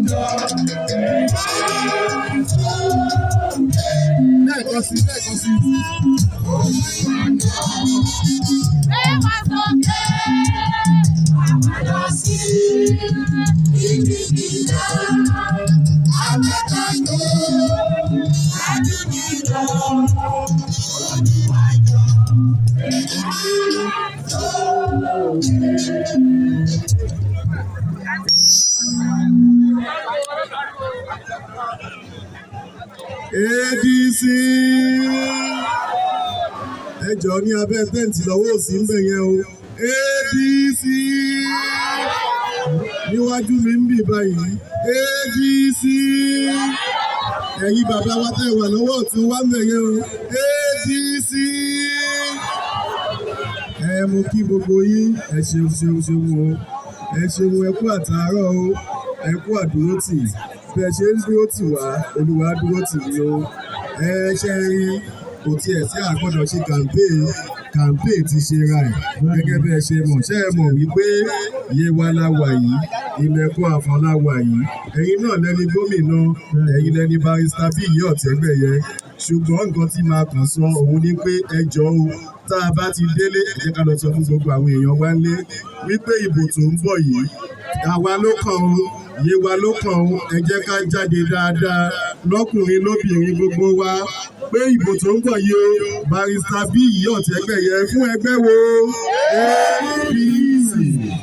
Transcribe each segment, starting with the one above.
Jọ. Lẹ́ẹ̀kan sí, lẹ́ẹ̀kan sí. Gbé wa sókè, àwa lọ sí ibi gíga. Àgbẹ̀kọ̀gbé, àdúgbò, Olúwa jọ̀ọ́, gbé wa sókè. ADC, ẹ jọ̀ọ́, ní abẹ́ tent lọ́wọ́ òsì ń bẹ̀ yẹn o. ADC, níwájú mi ń bì báyìí. ADC, ẹ̀yin bàbá wa tẹ́ wà lọ́wọ́ ọ̀tún wá ń bẹ̀ yẹn o. ADC, ẹ mo kí gbogbo yín. Ẹ ṣeun, ṣeun, ṣeun o. Ẹ ṣeun, ẹ kú àtàárọ̀ o, ẹ kú àdúrótì. Bí ẹ ṣe ń dúró tì wá, Olúwa dúró tì yín o. Ẹ ṣe rí, kò tiẹ̀ sí àgbọ́dọ̀ ṣe campaign. Campaign ti ṣe ra ẹ̀ gẹ́gẹ́ bí ẹ ṣe mọ̀. Ṣé ẹ mọ̀ wípé Yewa la wà yìí, Ìmẹ̀kọ Àfọ̀n la wà yìí? Ẹ̀yin náà lẹ́ni gómìnà, ẹ̀yin lẹ́ni Barrister Bíyì Ọ̀tẹ́gbẹ̀yẹ. Ṣùgbọ́n nǹkan tí màá kàn sọ òun ni pé, ẹ jọ̀ọ́ o, tá a bá ti délé, ẹ jẹ́ ká lọ sọ fún gbogbo àwọn èèyàn wa ńlé wípé ìbò tó ń bọ̀ yìí, àwa ló kàn o, Yewa ló kàn o. Ẹ jẹ́ ká jáde dáadáa, lọ́kùnrin, lóbìnrin, gbogbo wa, pé ìbò tó ń bọ̀ yìí o, Barrister Bíyì Ọ̀tẹ́gbẹ̀yẹ fún ẹgbẹ́ wo? APC.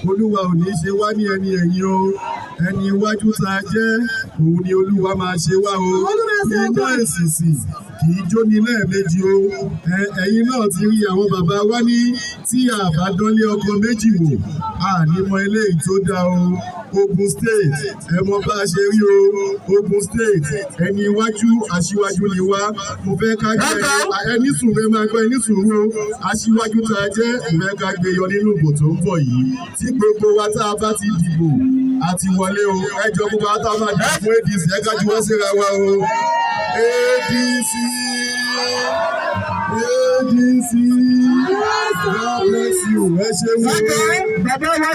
Olúwa ò ní ṣe wá ní ẹni ẹ̀yìn o. Ẹni iwájú tá a jẹ́, òun ni Olúwa máa ṣe wá o. Iná èsìsì kì í jóni lẹ́ẹ̀mejì o. Ẹ̀yin náà ti rí àwọn bàbá wa ní tí a bá dánlé ọkọ méjì wò, a ní mọ eléyìí tó dáa o. Ogun State, ẹ mọ bá a ṣe rí o. Ogun State, ẹni iwájú, aṣíwájú ni wá. Mo fẹ́ ká jẹ́ ẹni sùúrù, ẹ máa gbọ́, ẹni sùúrù o. Aṣíwájú tá a jẹ́, mo fẹ́ ká gbé yọ nínú ìbò tó ń bọ̀ yìí. Tí gbogbo wa tá a bá ti dìbò, a ti wọlé o. Ẹ jọ, gbogbo wa tá a máa dìbò fún ADC, ẹ ká juwọ́ síra wa o. ADC, ADC, God bless you. Ẹ ṣeun o. Bàbá wa.